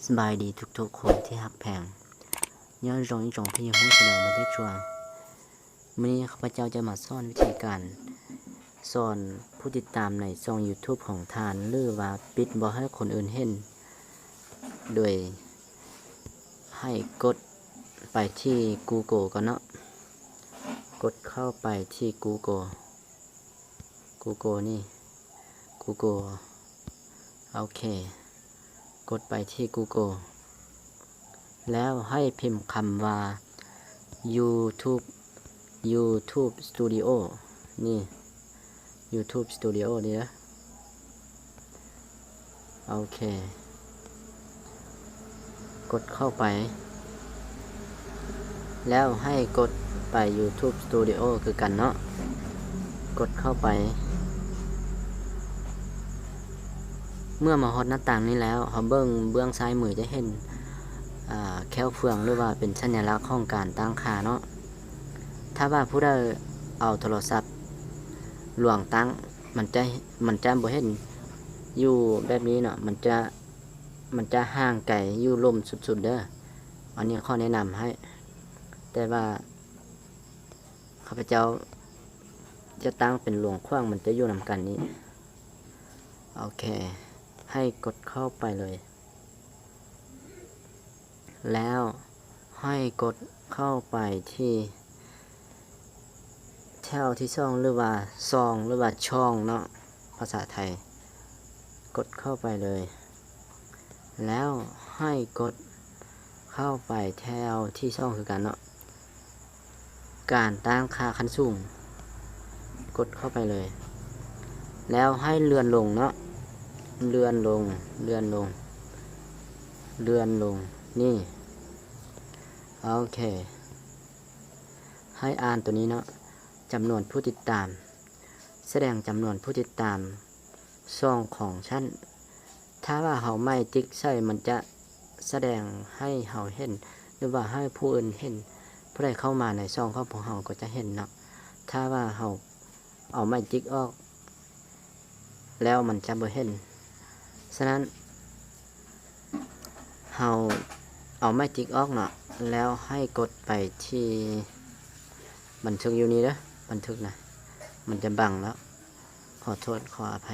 ສະບາຍດີທຸກໆຄົນທີ່ຮັກແພງ ຍ້ອນຈອງອີຈອງທີ່ຍັງຮູ້ສະເໜີມາແຕ່ຊົ່ວ. ມື້ນີ້ຂ້າພະເຈົ້າຈະມາສອນວິທີການສອນຜູ້ຕິດຕາມໃນຊ່ອງ YouTube ຂອງທ່ານ ຫຼືວ່າປິດບໍ່ໃຫ້ຄົນອື່ນເຫັນ ໂດຍໃຫ້ກົດໄປທີ່ Google ກ່ອນເນາະ. ກົດເຂົ້າໄປທີ່ Google Google ນີ້ Google ໂອເຄ ກົດໄປທີ່ Google ແລ້ວໃຫ້ພິມຄຳວ່າ YouTube YouTube Studio ນີ້ YouTube Studio ນີ້ເດີ. ໂອເຄ ກົດເຂົ້າໄປ ແລ້ວໃຫ້ກົດໄປ YouTube Studio ຄືກັນເນາະ. ກົດເຂົ້າໄປ ເມື່ອມາຮອດໜ້າຕ່າງນີ້ແລ້ວ ເຮົາເບິ່ງເບື້ອງຊ້າຍມືຈະເຫັນ ອ່າ ແຂ້ວເຟືອງ ຫຼືວ່າເປັນສັນຍາລັກຂອງການຕັ້ງຄ່າເນາະ. ຖ້າວ່າຜູ້ໃດເອົາໂທລະສັບລວງຕັ້ງ ມັນຈະ ມັນຈະບໍ່ເຫັນຢູ່ແບບນີ້ເນາະ ມັນຈະ ມັນຈະຫ່າງໄກຢູ່ລຸ່ມສຸດໆເດີ. ອັນນີ້ຂໍແນະນຳໃຫ້ ແຕ່ວ່າຂ້າພະເຈົ້າຈະຕັ້ງເປັນລວງຂວາງ ມັນຈະຢູ່ນຳກັນນີ້. ໂອເຄ ໃຫ້ກົດເຂົ້າໄປເລີຍ ແລ້ວໃຫ້ກົດເຂົ້າໄປທີ່ແຖວທີສອງ ຫຼືວ່າຊ່ອງ ຫຼືວ່າຊ່ອງເນາະ ພາສາໄທ ກົດເຂົ້າໄປເລີຍ ແລ້ວໃຫ້ກົດເຂົ້າໄປແຖວທີສອງຄືກັນເນາະ. ການຕັ້ງຄ່າຂັ້ນສູງ ກົດເຂົ້າໄປເລີຍ ແລ້ວໃຫ້ເລື່ອນລົງເນາະ ເລື່ອນລົງ ເລື່ອນລົງ ເລື່ອນລົງ ນີ້ ໂອເຄ ໃຫ້ອ່ານໂຕນີ້ເນາະ ຈຳນວນຜູ້ຕິດຕາມ ສະແດງຈຳນວນຜູ້ຕິດຕາມ ຊ່ອງຂອງຊັ້ນ ຖ້າວ່າເຮົາໝາຍຕິກໃສ່ ມັນຈະສະແດງໃຫ້ເຮົາເຫັນ ຫຼືວ່າໃຫ້ຜູ້ອື່ນເຫັນ ຜູ້ໃດເຂົ້າມາໃນຊ່ອງຂອງພວກເຮົາກໍຈະເຫັນເນາະ. ຖ້າວ່າເຮົາເອົາໝາຍຕິກອອກແລ້ວ ມັນຈະບໍ່ເຫັນ. ສະນັ້ນ ເຮົາເອົາໝາຍຕິກອອກເນາະ ແລ້ວໃຫ້ກົດໄປທີ່ບັນທຶກຢູ່ນີ້ເດີ ບັນທຶກນະ ມັນຈະບັງແລ້ວ ຂໍໂທດ ຂໍອະໄພ.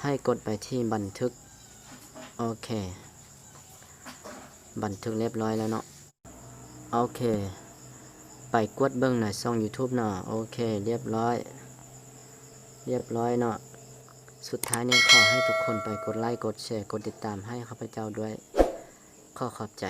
ໃຫ້ກົດໄປທີ່ບັນທຶກ ໂອເຄ ບັນທຶກລຽບຮ້ອຍແລ້ວເນາະ. ໂອເຄ ໄປກວດເບິ່ງໃນຊ່ອງ YouTube ເນາະ. ໂອເຄ ລຽບຮ້ອຍ ລຽບຮ້ອຍເນາະ. ສຸດທ້າຍນີ້ ຂໍໃຫ້ທຸກຄົນໄປກົດໄລ ກົດແຊ ກົດຕິດຕາມໃຫ້ຂ້າພະເຈົ້າດ້ວຍ. ຂໍຂອບໃຈ.